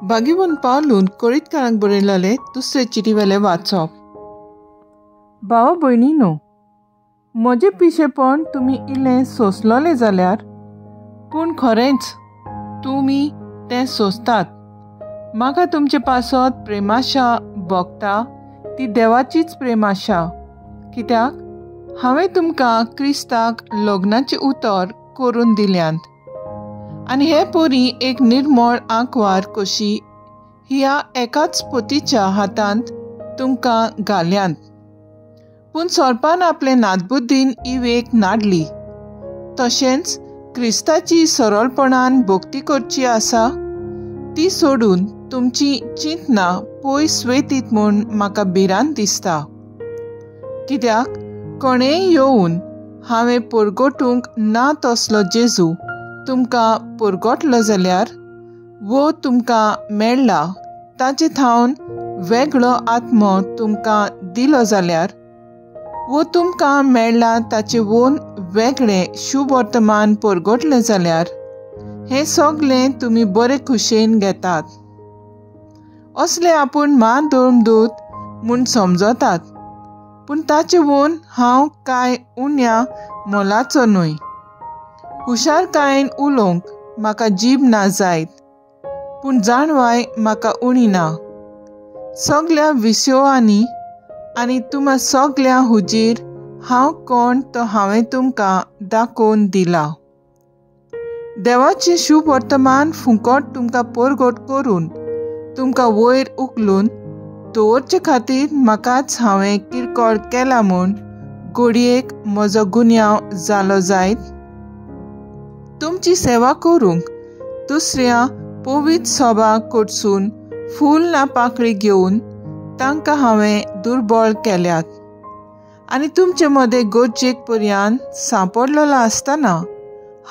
भागीवन पावलून कोरीतकारांक बरयलेले दुसरे चिटीवेले वाचप. भाव भयणीनो, म्हजें पिशेपण तुमी इल्लें सोंसलोलें जाल्यार, पूण खरेंच तुमी तें सोंसतात. म्हाका तुमचे पासत प्रेमाशा भोगता ती देवाचीच प्रेमाशा. कित्याक हांवें तुमकां क्रिस्ताक लग्नाचें उतर करून दिल्यांत आनी हे परी एक निर्मळ आंकवार कशी ह्या एकाच पतीच्या हातांत तुमकां घाल्यांत. पूण सोरपान आपले नातबुद्दीन इवेक नाडली. तशेंच क्रिस्ताची सरळपणान भक्ती करची आसा ती सोडून तुमची चिंतना पयस वेतीत म्हूण म्हाका भिरांत दिसता. कित्याक कोणेंय येवन हांवें परगटूंक ना तसलो जेजू तुमकां परगटलो जाल्यार वो तुमकां मेळ्ळा ताचे थावन वेगळो आत्मो तुमकां दिलो जाल्यार वो तुमकां मेळ्ळा ताचे वोन वेगळें शुभवर्तमान परगटलें जाल्यार हें सगळें तुमी बरे खुशेन घेतात. असले आपूण म्हाधर्मदूत म्हूण समजतात, पूण ताचे वोन हांव कांय उण्या मोलाचो न्हय. हुशारकायेन उलोवंक म्हाका जीब ना जायत, पूण जाणवाय म्हाका उणी ना. सगल्या विसवांनी आनी तुमा सगल्या हुजीर हांव कोण तो हांवें तुमकां दाखोवन दिला. देवाचें शुभवर्तमान फुंकट तुमकां परगट करून तुमकां वयर उखलून दवरचे खातीर म्हाकाच हांवें किरकोळ केला म्हूण घडयेक म्हजो गुन्यांव जालो जायत. तुमची सेवा करूंक दुसऱ्या पवित्र सभा कडसून फूल ना पाकळी घेवन तांकां हांवें दुर्बळ केल्यात आनी तुमचे मदें गरजेक पर्यंत सांपडलेलो आसतना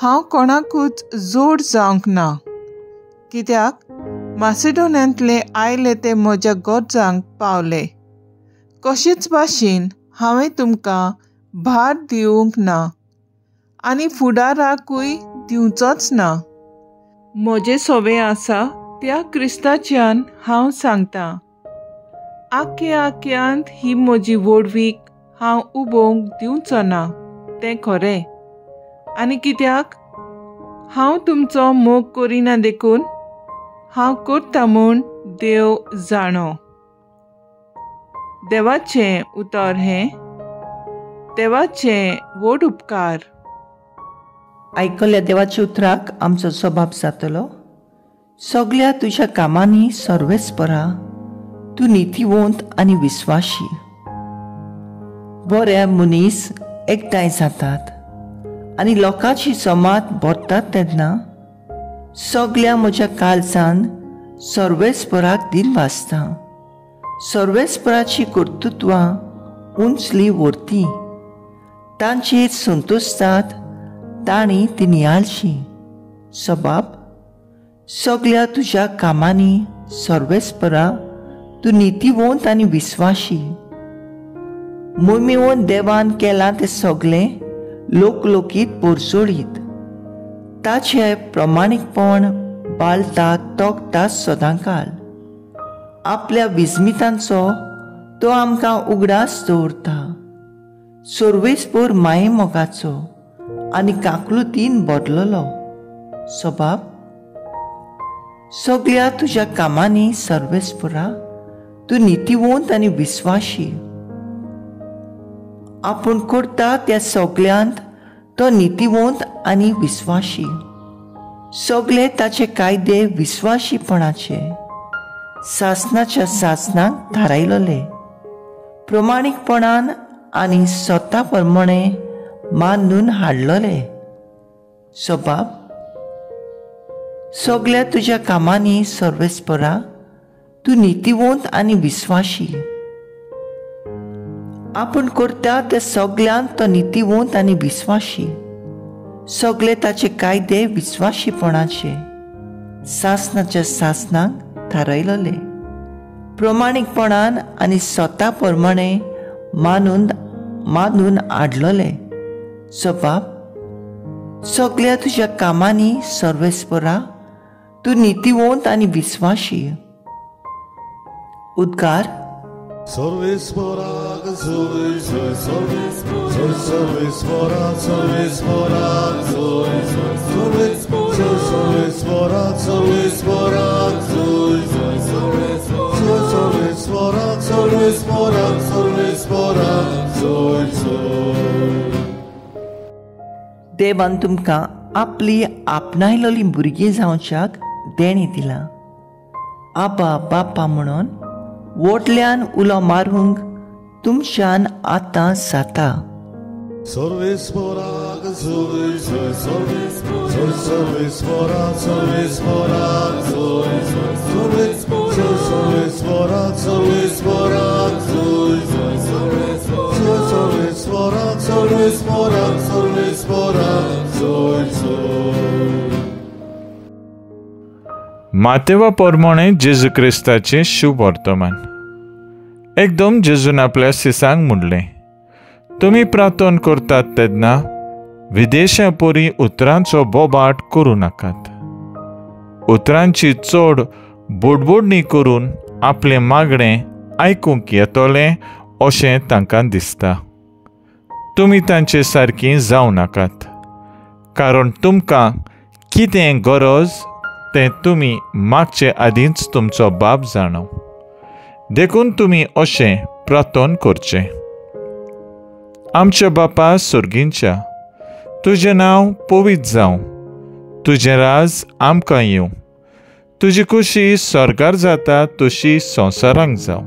हांव कोणाकूच जोड जावंक ना. कित्याक मासिडोन्यांतले आयले ते म्हज्या गरजांक पावले. कशेच भाशेन हांवें तुमकां भार दिवंक ना आनी फुडाराकूय दिवचोच ना. म्हजें सोबें आसा त्या क्रिस्ताच्यान हांव सांगतां, आख्या आख्यांत ही म्हजी व्हडवीक हांव उबोवंक दिवचो ना तें खरें. आनी कित्याक हांव तुमचो मोग करिना देखून हांव करता म्हूण देव जाणो. देवाचें उतर हें. देवाचें व्हड उपकार. आयकल्या देवाच्या उतराक आमचो स्वभाव जातलो. सगल्या तुज्या कामांनी सर्वेस्परा तूं नितीवंत आनी विस्वाशी. बरे मनीस एकठांय जातात आनी लोकांची समाज भरतात तेन्ना सगल्या म्हज्या काळजान सर्वेस्पराक दिन वाचता. सर्वेस्पराची कर्तृत्वां उंचली व्हरती, तांचेर संतोषतात तांणी ती नियाळची. सबाब सगल्या तुज्या कामांनी सर्वेस्परा तूं नितीवंत आनी विस्वाशी. मोमिवन देवान केलां तें सगळें लोकलोकीत पोरसोळीत, ताचें प्रमाणीकपण बालता तोखता सदांकाळ. आपल्या विस्मितांचो तो आमकां उगडास दवरता. सर्वेस्पर मायेमोगाचो आनी काकलुतीन बदललो. सबाब सगल्या तुज्या कामांनी सर्वेस्परा तूं नितीवंत आनी विस्वाशी. आपूण करता त्या सगल्यांत तो नितीवंत आनी विस्वाशी. सगळे ताचे कायदे विस्वाशीपणाचे सासनाच्या सासनाक थारायलेले, प्रमाणीकपणान आनी स्वता प्रमाणे मानून हाडलेले. सबाब सगल्या तुज्या कामांनी सर्वेस्परा तूं नितीवंत आनी विस्वाशी. आपूण करता त्या सगल्यांत तो नितीवंत आनी विस्वाशी. सगळे ताचे कायदे विस्वाशीपणाचे सासनाच्या सासनाक थारायलेले, प्रमाणीकपणान आनी स्वता प्रमाणे मानून हाडलेले. सबाब सगल्या तुज्या कामांनी सर्वेस्परा तूं नितीवंत आनी विस्वाशी. उद्गार. सर्वेस्पराक जोय जोय सर्वेस्परा सर्वेस्पराक जोय जोय सर्वेस्परा सर्वेस्पराक जोय जोय सर्वेस्परा सर्वेस्परा सर्वेस्पराक जोय जोय. देवान तुमकां आपली आपणायलोली भुरगीं जावच्याक देणें दिलां. आबा बापा म्हणून व्हडल्यान उलो मारूंक तुमच्यान आतां जाता. सर्वेस्पराक जोय जोय सर्वेस्परा सर्वेस्पराक जोय जोय सर्वेस्परा सर्वेस्पराक जोय जोय सर्वेस्परा सर्वेस्परा सर्वेस्पराक जोय जोय. मातेवा प्रमाणे जेजू क्रिस्ताचें शुभ वर्तमान. एकदम जेजून आपल्या सिसांक म्हणलें, तुमी प्रार्थना करतात तेन्ना विदेशां परी उतरांचो बोबाट करूं नाकात. उतरांची चड बोडबोडणी करून आपलें मागणें आयकूंक येतलें अशें तांकां दिसता. तुमी तांचे सारकीं जावं नाकात, कारण तुमकां कितें गरज तें तुमी मागचे आदींच तुमचो बाप जाणो. देखून तुमी अशें प्रार्थना करचें. आमच्या बापा सर्गींच्या, तुजें नांव पवित्र जावं, तुजें राज आमकां येवं, तुजी खुशी स्वर्गार जाता तशी संवसारांक जावं.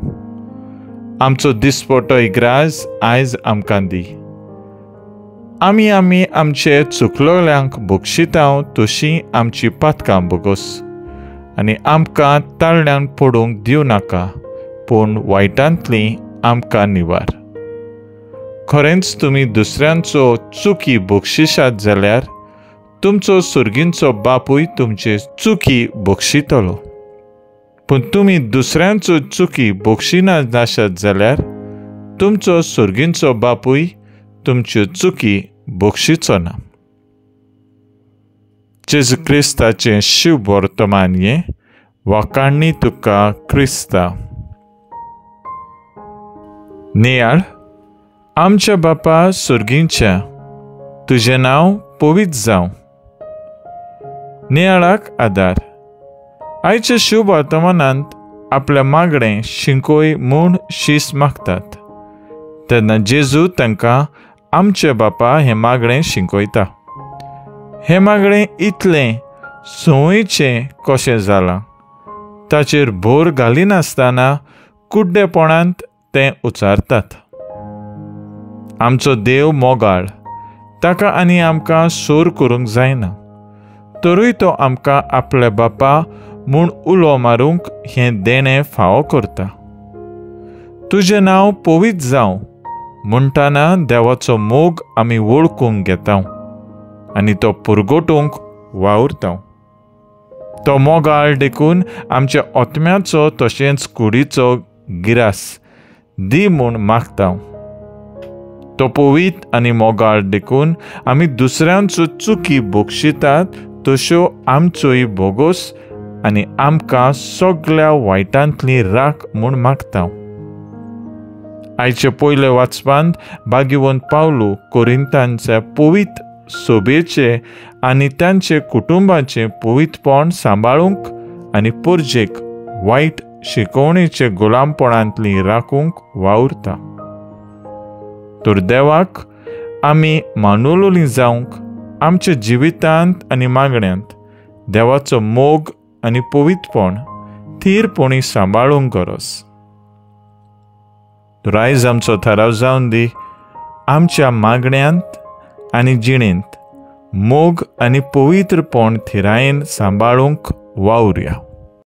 आमचो दिसपटो इग्राज आयज आमकां दी. आमी आमी आमचे चुकलोल्यांक बक्षितांव तशी आमची पातकां बोगोस, आनी आमकां ताळ्यान पडूंक दिवं नाका, पूण वायटांतली आमकां निवार. खरेंच तुमी दुसऱ्यांचो चुकी बक्षिशात जाल्यार तुमचो सर्गींचो बापूय तुमचे चुकी बक्षितलो. पूण तुमी दुसऱ्यांचो चुकी बक्षिना नासत जाल्यार तुमचो सर्गींचो बापूय तुमच्यो चुकी बक्षिचो ना. जेजू क्रिस्ताचें शुभ वर्तमान हें. वाखाणणी तुका क्रिस्ता. नियाळ. आमच्या बापा सर्गींच्या, तुजें नांव पवित्र जावं. नियाळाक आदार. आयच्या शुभ वर्तमानांत आपल्या मागणें शिंकोय म्हूण शीस मागतात तेन्ना जेजू तांकां आमचे बापा हें मागणें शिंकयता. हें मागणें इतलें संवयचें कशें जालां, ताचेर भर घालिनासतना कुड्डेपणांत तें उच्चारतात. आमचो देव मोगाळ, ताका आनी आमकां सोर करूंक जायना, तरूय तो आमकां आपल्या बापा म्हूण उलो मारूंक हें देणें फावो करता. तुजें नांव पवित्र जावं म्हणटाना देवाचो मोग आमी वळखूंक घेता आनी तो पुरगोटूंक वावुरता. तो मोगाळ देखून आमच्या आत्म्याचो तशेंच कुडीचो गिरास दी म्हूण मागता. तो पवित्र आनी मोगाळ देखून आमी दुसऱ्यांचो चुकी बक्षितात तश्यो आमचोय बोगोस आनी आमकां सगळ्या वायटांतली राख म्हूण मागता. आयचे पयले वाचपांत भाग्यवंत पावलू कोरिंतांच्या पवित्र सोबेचे आनी तांचे कुटुंबाचें पवित्रपण सांबाळूंक आनी परजेक वायट शिकवणेचे गुलामपणांतली राखूंक वावुरता. तर देवाक आमी मानुलोली जावंक आमच्या जिवितांत आनी मागण्यांत देवाचो मोग आनी पवित्रपण थीरपणी सांबाळूंक गरज. तर आयज आमचो थाराव जावन दी, आमच्या मागण्यांत आनी जिणेंत मोग आनी पवित्रपण थिरायेन सांबाळूंक वावुरया.